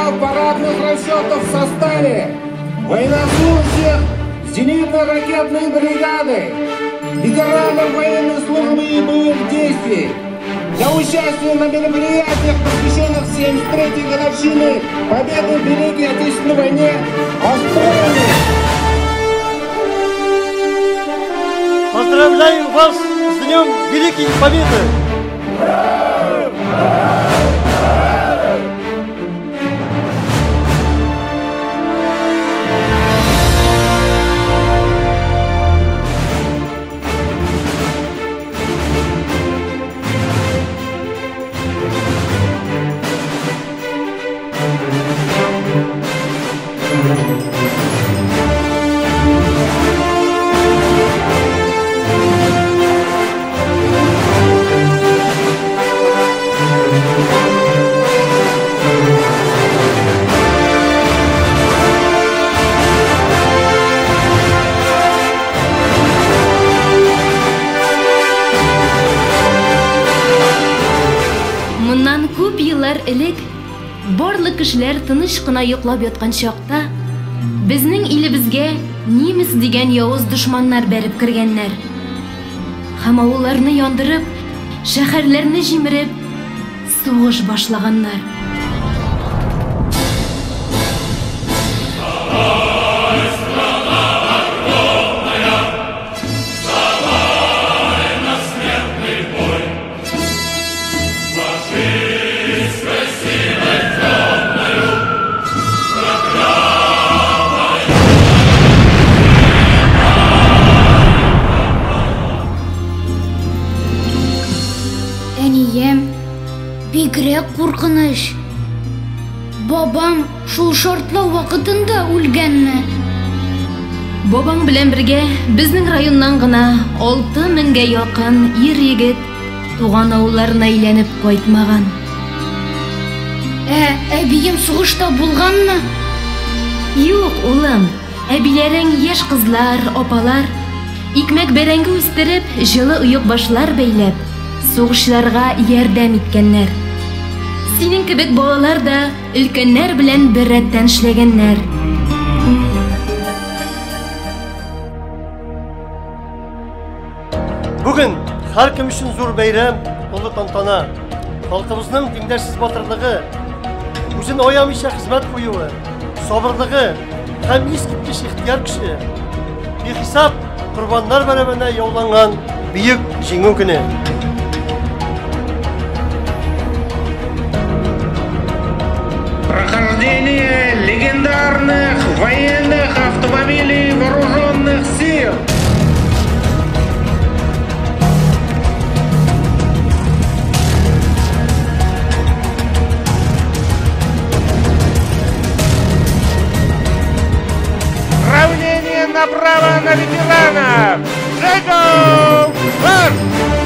Составов парадных расчетов в составе военнослужащих зенитно-ракетной бригады, ветеранов военной службы и боевых действий для участия на мероприятиях, посвященных 73-й годовщине Победы в Великой Отечественной войне, построены. Поздравляю вас с Днем Великой Победы! Моннан күп еллар элек барлык кешеләр тыныч кына йоклап яткан чакта безнең илебезгә немец дигән явыз дошманнар бәреп кергәннәр. Һәм авылларны яндырып, шәһәрләрне җимереп, сугыш башлаганнар. Әнием, бигрәк куркыныч. Бабам шул шартлау вакытында үлгәнме? Бабаң белән бергә безнең районнан гына 6000гә якын ир-егет туган авылларына әйләнеп кайтмаган. Ә әбием сугышта булганмы? Юк, улым, әбиләрең яшь кызлар, апалар, икмәк бәрәңге үстереп, җылы оекбашлар бәйләп, сугышчыларга ярдәм иткәннәр. Синең кебек балалар да өлкәннәр белән бер рәттән эшләгәннәр. Бүген һәркем өчен зур бәйрәм, олы тантана. Халкыбызның тиңдәшсез батырлыгы, үзен аямыйча хезмәт куюы, сабырлыгы һәм искиткеч ихтыяр көче, бихисап корбаннар бәрабәренә яуланган бөек Җиңү көне. Прохождение легендарных военных автомобилей вооруженных сил. Равнение направо на ветеранов. Шагом марш!